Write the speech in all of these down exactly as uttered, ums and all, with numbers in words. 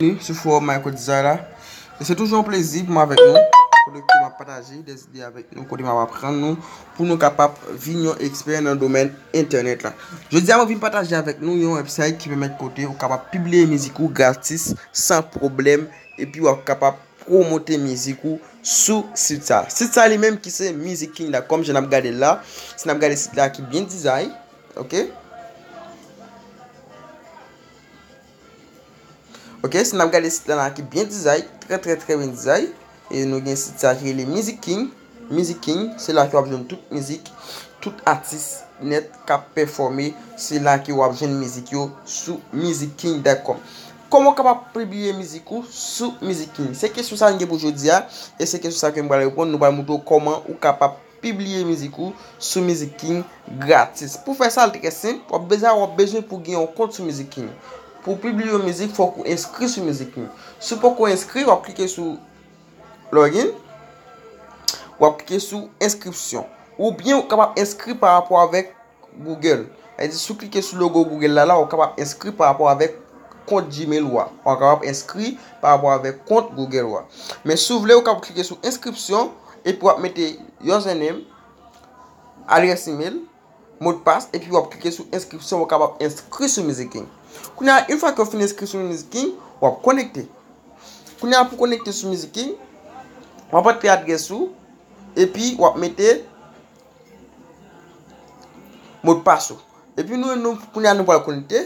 Byenveni sou fowòm Michael Desire la. E se toujou yon plezi pou mwen avèk nou, kote ke m ap pataje de ide avèk nou, kote m ap aprann nou, pou nou kapab vin yon ekspè nan domèn entènèt la. Jodi a, mwen vin pataje avèk nou yon website ki pèmèt kote ou kapab pibliye mizik ou gratis, san pwoblèm, epi w ap kapab pwomote mizik ou sou sit sa. Sit sa li menm ki se music king dot com, jan n ap gade l la. Si n ap gade sit la ki byen dizay, ok? Ok, si n ap gade sit la ki byen dizay, trè, trè, trè byen dizay. E nou gen sit sa ki rele Music King. Music King, se la ke w ap jwenn tout mizik, tout atis nèt k ap pèfòme, se la ke w ap jwenn mizik yo sou music king dot com. Kòman w kapab pibliye mizik ou sou Music King? Se kesyon sa n gen pou jodi a, e se kesyon sa ke m pral reponn. Nou pral montre w kòman ou kapab pibliye mizik ou sou Music King gratis. Pou fè sa, l trè senp. W ap bezwen, w ap bezwen pou gen yon kont sou Music King. Pou pibliye yon mizik, fòk ou enskri sou Music King. Si w poko enskri, w ap klike sou login, w ap klike sou enskripsyon. Oubyen ou kapab enskri pa rapò avèk Google. Sa vle di, si w klike sou logo Google la, la, w kapab enskri pa rapò avèk kont Gmail ou a. W kapab enskri pa rapò avèk kont Google ou a. Men si w vle, w kapab klike sou enskripsyon, epi w ap mete username, adrès email, modpas, epi w ap klike sou enskripsyon, w kapab enskri sou Music King. Kounye a, yon fwa ke w fin enskri sou Music King, w ap konekte. Kounye a, pou konekte sou Music King, w ap antre adrès ou, epi w ap mete modpas ou. Epi nou, nou, kounye a, nou pral konekte.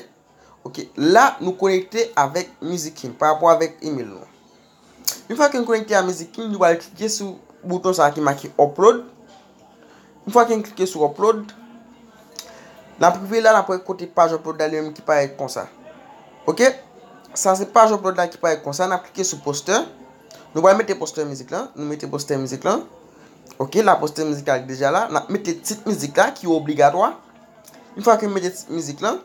Ok, la, nou konekte avèk Music King, pa rapò avèk email nou. Yon fwa ke nou konekte a Music King, nou pral klike sou bouton sa ki make upload. Yon fwa ke n klike sou upload, n ap rive la, n ap wè kote paj upload la li menm ki parèt konsa. Ok? Sa se paj upload la ki parèt konsa. N ap klike sou poster. Nou pral mete poster mizik lan. Nou mete poster mizik lan. Ok, la poster mizik la deja la. N ap mete tit mizik la ki obligatwa. Yon fwa ke n mete tit mizik lan,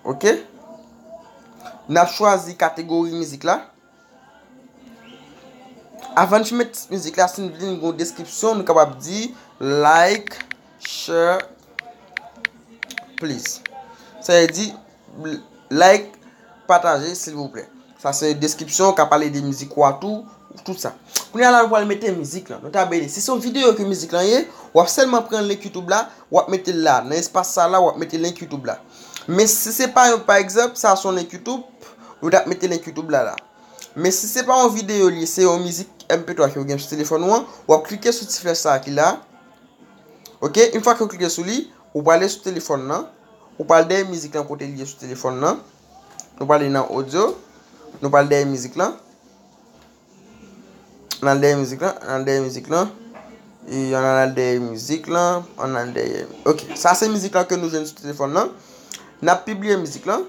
ok, n ap chwazi kategori mizik la. Avan n fin met tit mizik la, si n vle n gen yon deskripsyon, nou kapab di like, share, please. Sa vle di, like, pataje, silvouplè. Sa se deskripsyon, ka pale de mizik ou a tou, tout sa. Kounye a la, nou pral mete mizik lan. Nou ta beni. Si se yon videyo ke mizik lan ye, w ap sèlman pran link YouTube la, w ap mete l la. Nan espas sa la, w ap mete link YouTube la. Men si se pa yon, pa egzanp, sa se yon link YouTube, nou t ap mete link YouTube la la. Men si se pa yon videyo li ye, se yon mizik M P twa ke w gen sou telefòn ou an, w ap klike sou ti flèch sa a ki la. Ok, yon fwa ke w klike sou li, ou prale sou telefòn nan, ou pral dèyè mizik lan kote li ye sou telefòn nan. Nou prale nan audio, nou pral dèyè mizik lan. N al dèyè mizik lan, n al dèyè mizik lan. E ann al dèyè mizik lan, ann al dèyè. Ok, sa se mizik lan ke nou jwenn sou telefòn nan. N ap pibliye mizik lan.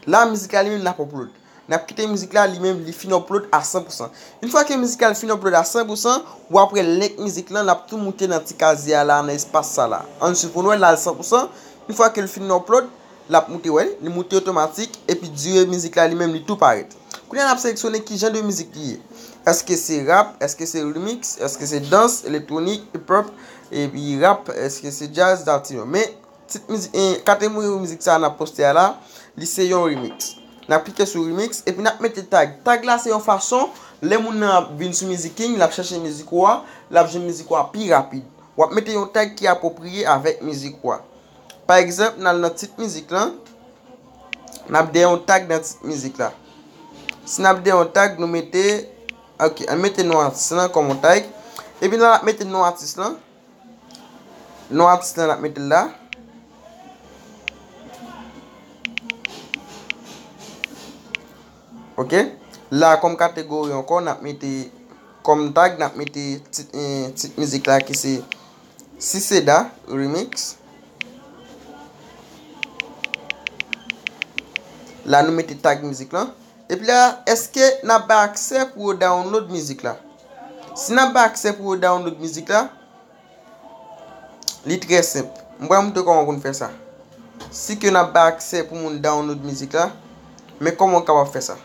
La, mizik la li menm n ap upload. N ap kite mizik la, li menm li fin upload a san pou san. Yon fwa ke mizik la li fin upload a san pou san, w ap wè link mizik lan, l ap tou moute nan ti kazye a la, nan espas sa la. Ann swiv pou n wè l al san pou san. Yon fwa ke l fin upload, l ap moute, wè, li moute otomatik, epi dire mizik la li menm li tou parèt. Kounye a n ap seleksyone ki jan de mizik li ye. Èske se rap, èske se remix, èske se dans, elektwonik, hip hop, epi rap, èske se jazz, latino. Men, tit mizik, eh, kategori mizik sa a n ap poste a la, li se yon remix. N ap klike sou remix, epi n ap mete tag. Tag la se yon fason, lè moun nan ap vin sou Music King, l ap chèche mizik ou a, l ap jwenn mizik ou a pi rapid. W ap mete yon tag ki apwopriye avèk mizik ou a. Pa egzanp, n al nan tit mizik lan, n ap dèyè yon tag nan tit mizik la. Si n ap dèyè yon tag, nou mete, ok, ann mete non atis lan kòm yon tag. Epi la, n ap mete non atis lan. Non atis lan, n ap mete l la. Ok. La, kòm kategori ankò, n ap mete, kòm tag, n ap mete tit, eh, tit mizik la ki se Siseda Remix. La, nou mete tag mizik lan. Epi la, èske n ap bay aksè pou yo download mizik la? Si n ap bay aksè pou yo download mizik la, li trè senp. M pral montre kòman pou n fè sa. Si ke n ap bay aksè pou moun download mizik la, men kòman w kapab fè sa?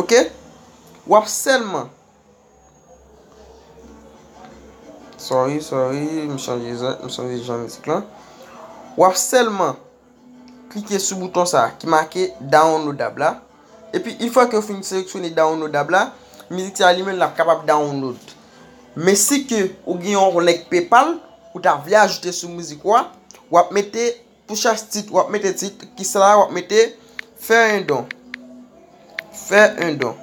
Ok? W ap sèlman, Sorry, sorry, m chanje jan, m chanje jan mizik lan. W ap sèlman klike sou bouton sa ki make downloadable la. Epi, yon fwa ke w fin seleksyone downloadable la, mizik sa li menm l ap kapab download. Men si ke ou gen yon link PayPal, ou ta vle ajoute sou mizik ou a, w ap mete pou chak tit, w ap mete tit, ki sa la, w ap mete fè yon don. Fè yon don.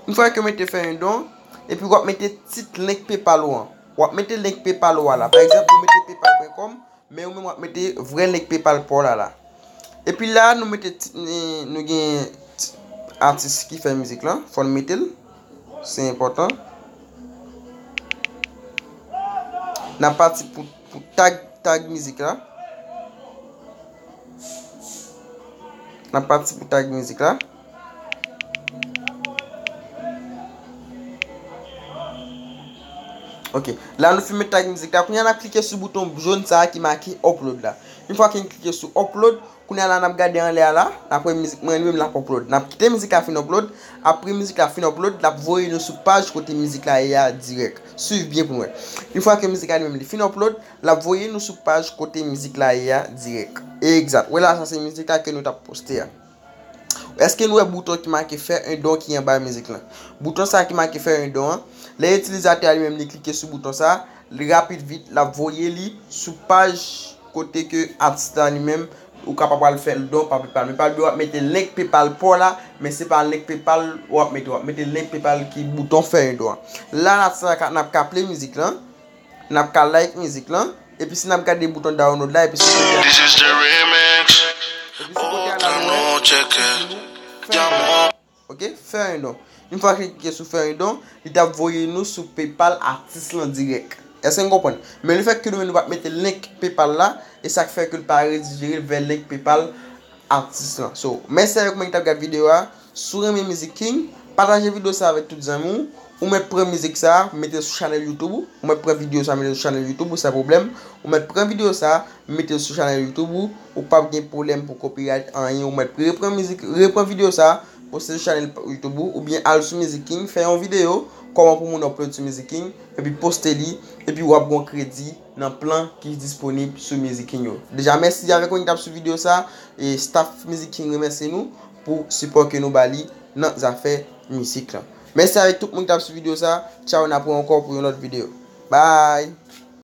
Yon fwa ke w mete fè yon don, epi w ap mete tit link PayPal ou an. W ap mete link PayPal ou a la. Pa egzanp, ou mete paypal pwen kòm, men ou menm w ap mete vrè link PayPal pa w la la. Epi la, nou mete tit, nou gen atis ki fè mizik lan, fò n mete l. Se enpòtan. N ap pati pou, pou tag, tag mizik la. N ap pati pou tag mizik la. Ok, la nou fin met tag mizik la. Kounye a n ap klike sou bouton jòn sa a ki make upload la. Yon fwa ke n klike sou upload, kounye a la n ap gade anlè a la, n ap wè mizik mwen li menm l ap upload. N ap kite mizik la fin upload, apre mizik la fin upload, l ap voye nou sou paj kote mizik la ye a dirèk. Swiv byen pou n wè. Yon fwa ke mizik la li menm li fin upload, l ap voye nou sou paj kote mizik la ye a dirèk. Egzat. Wè la, sa se mizik la ke nou t ap poste a. Èske nou wè bouton ki make fè yon don ki anba mizik lan? Bouton sa ki make fè yon don an, lè itilizatè a li menm li klike sou bouton sa, li rapid vit, l ap voye li sou paj kote ke atis la li menm, ou kapab al fè l don pa PayPal. Men pa bliye w ap mete link PayPal pa w la, men se pa link PayPal w ap mete, w ap mete link PayPal ki bouton fè yon don an. La, n ap sa ka, n ap ka play mizik lan, n ap ka like mizik lan, epi si n ap gade bouton download la, epi sou kote a, This is the remix. Epi sou kote a, n ap wè, nou tcheke. Fè yon don. Ok, fè yon don. Yon fwa ke klike sou fè yon don, li t ap voye nou sou PayPal atis lan dirèk. Èske n konprann? Men lefètke nou menm nou pa t mete link PayPal la, e sa k fè ke l pa redirije l vè link PayPal atis lan. So, mèsi avèk mwen ki t ap gad videyo a. Si w renmen Mizik King, pataje videyo sa avèk tout zanmi w. Ou mèt pran mizik sa, mete l sou chanèl YouTube ou. Ou mèt pran videyo sa, mete l sou chanèl YouTube ou, san pwoblèm. Ou mèt pran videyo sa, mete l sou chanèl YouTube ou. Ou p ap gen pwoblèm pou copyright anyen. Ou mèt repran mizik, repran videyo sa, poste l sou chanèl YouTube ou, oubyen al sou Mizik King, fè yon videyo, kòman pou moun upload sou Mizik King, epi poste li, epi w ap gen yon kredi nan plan ki disponib sou Mizik King yo. Deja, mèsi avèk mwen ki t ap swiv videyo sa, e staff Mizik King remèsye nou pou sipò ke nou ba li nan zafè mizik lan. Mèsi avèk tout moun ki t ap swiv videyo sa. Tchaw, n ap wè ankò pou yon lòt videyo. Bye!